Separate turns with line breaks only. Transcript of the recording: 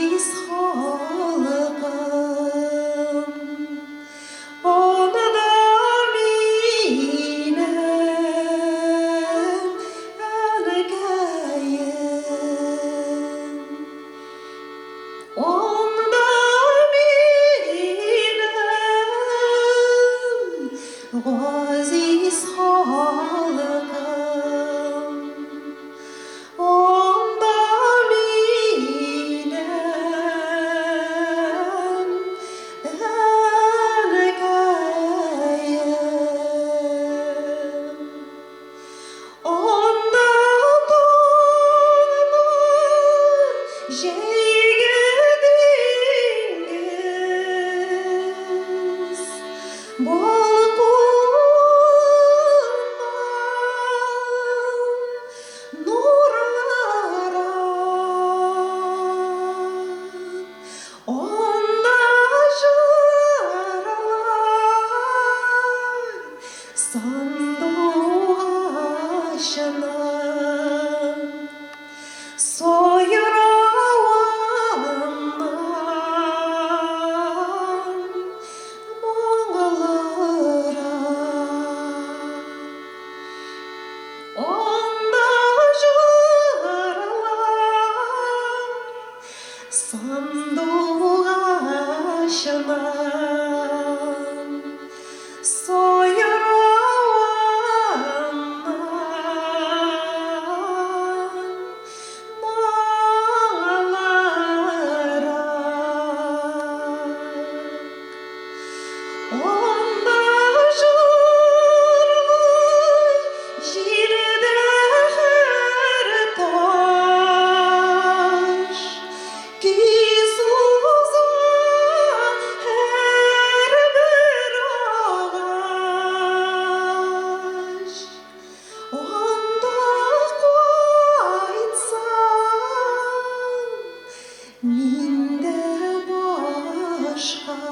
Газиз халкым, анда минем әнкәем. Анда минем газиз халкым, анда минем әнкәем. Анда таңнар, җәйге диңгез, балкуыннан нурлар. Анда җырлар сандугачының сайравыннан моңлырак. Анда җырлар сандугачының сайравыннан моңлырак. Анда җырлый җирдә һәр таш, көй суза һәрбер агач. Анда кайтсам, мин дә башка.